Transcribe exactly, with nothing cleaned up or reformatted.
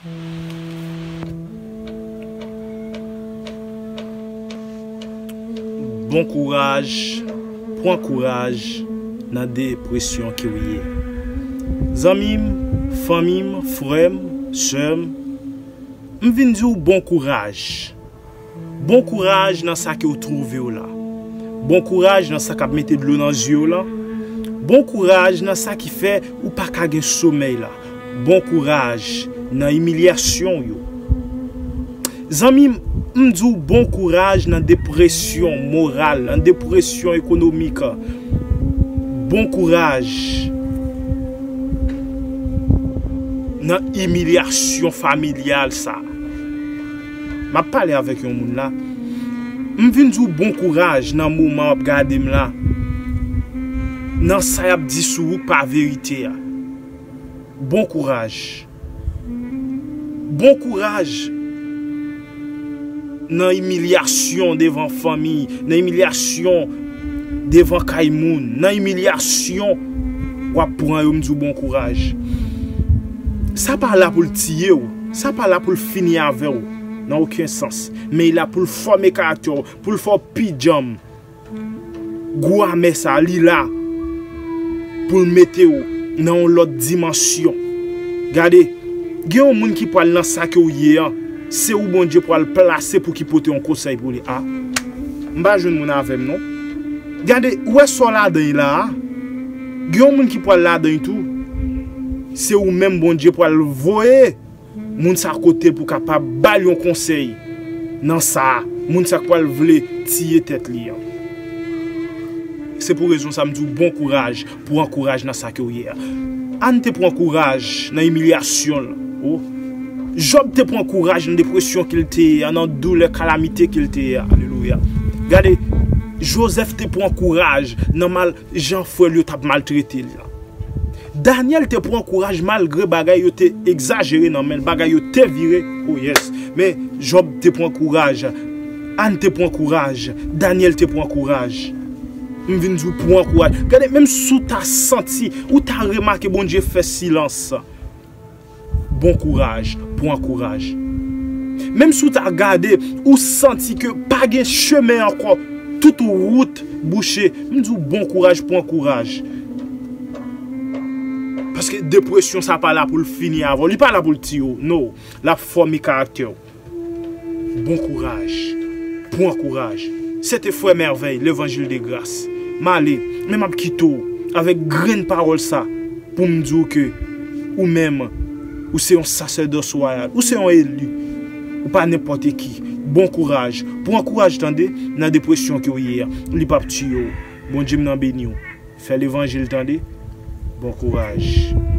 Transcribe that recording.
Bon kouraj, pran kouraj nan depresyon ke w ye. Zanmi m, fanmi m, frè m, sè m, m vin di w bon kouraj. Bon kouraj nan sa ke w twouve w la. Bon kouraj nan sa k ap mete dlo nan zye w lan. Bon kouraj nan sa ki fè ou pa ka gen somèy la. Bon kouraj nan imilyasyon w yo. Zanmi m, m di w bon kouraj nan depresyon moral, nan depresyon ekonomik. Bon kouraj nan imilyasyon familyal sa. M ap pale avèk yon moun la. M vin di w bon kouraj nan moman w ap gade m la. Nan sa y ap di sou ou k pa verite a. Bon kouraj. Bon kouraj nan imilyasyon devan fanmi, nan imilyasyon devan kay moun, nan imilyasyon w ap pran yo, m di w bon kouraj. Sa pa la pou l tiye w, sa pa la pou l fini avè w, nan okenn sans. Men li la pou l fòme karaktè w, pou l fè w pi djanm. Gou amè sa, li la pou l mete w nan yon lòt dimansyon. Gade, gen yon moun ki pral nan sa ke w ye an, se ou Bondye pral plase pou ki pote yon konsèy pou li. A, m pa jwenn moun avè m non. Gade, ou wè sa w ladan l la a, gen yon moun ki pral ladan l tou, se ou menm Bondye pral voye moun sa kote l pou kapab ba l yon konsèy nan sa a, moun sa k pral vle tiye tèt li an. Se pou rezon sa m di w bon kouraj, pran kouraj nan sa ke w ye a. Ann te pran kouraj nan imilyasyon l. O. Jòb te pran kouraj nan depresyon ke l te ye a, nan doulè, kalamite ke l te ye a. Alelouya. Gade, Jozèf te pran kouraj nan mal jan frè l yo t ap maltrete l la. Danyèl te pran kouraj malgre bagay yo te egzajere nan men l, bagay yo te vire. Oh yes. Men Jòb te pran kouraj. Ann te pran kouraj. Danyèl te pran kouraj. M vin di w pran kouraj. Gade, menm si w ta santi, ou ta remake Bondye fè silans. Bon kouraj, pran kouraj. Menm si w ta gade, ou santi ke pa gen chemen ankò, tout wout bouche, m di w bon kouraj, pran kouraj. Paske depresyon sa pa la pou l fini avè w, li pa la pou l tiye w, no, l ap fòme karaktè w. Bon kouraj, pran kouraj. Se te frè Mèvèy, levanjil de gras. M ale, men m ap kite w avèk grenn pawòl sa pou m di w ke ou menm, ou se yon sasèdòs wayal, ou se yon eli, ou pa nenpòt ki. Bon kouraj, pran kouraj tande, nan depresyon ke w ye a, li p ap tiye w. Bondye m nan beni w. Fè levanjil tande. Bon kouraj.